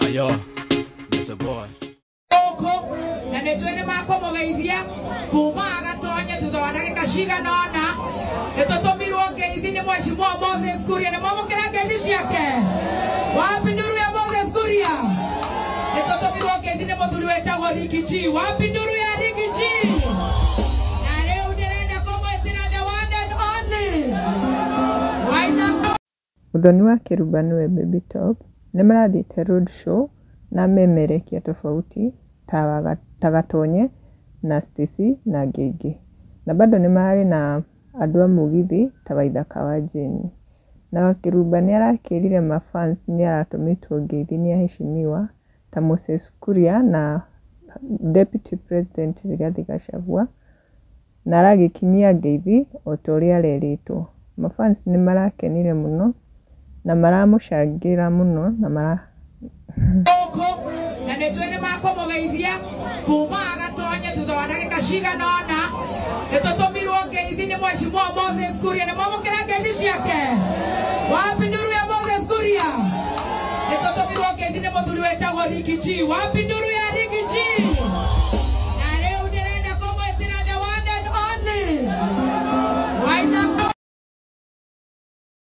Ayo, it's a boy. Na nä njå nä makåmågeithia kuma agatonye thutha wa ndagä ka cigana ona nä tå tå mirwo ngeithi nä mheshimiwa Moses Kuria nä mwamå kä ra ngeithi ciake wapi nduru ya Moses Kuria nä tå tå mirwo ngeithi nä må thuri wetagwo Riggy G wapi nduru ya Riggy G na rä u ndä renda kå mwä tä ra the one and only Waithaka. Mũthoni wa Kĩrumba nĩwe Baby Top nĩmarathiĩte road show na memerekia tofauti ta Gatonye na Stacy na angĩ aingĩ. Na bado nĩmararĩ na andũ a mũgithi ta Waithaka wa Jane. Na Wakĩrumba nĩarakĩrire mafans nĩaratũmĩtwo ngeithi nĩ aheshimiwa ta Moses Kuria na Deputy President Rigathi Gachagua na aragĩkinyia ngeithi o ta ũrĩa arerĩtwo. Mafans nĩmarakenire mũno na maramũcangĩra mũno na mara na nä njå nä makå geithia kuma agatonye thutha wa ndagä ka cigana ona nä tå tå mirwo ngeithi nä mheshimiwa Moses Kuria nä mwamå kä ra ngeithi ciake wapi nduru ya Moses Kuria nä tå tå mirwo ngeithi nä må thuri wetagwo Riggy G wapi nduru.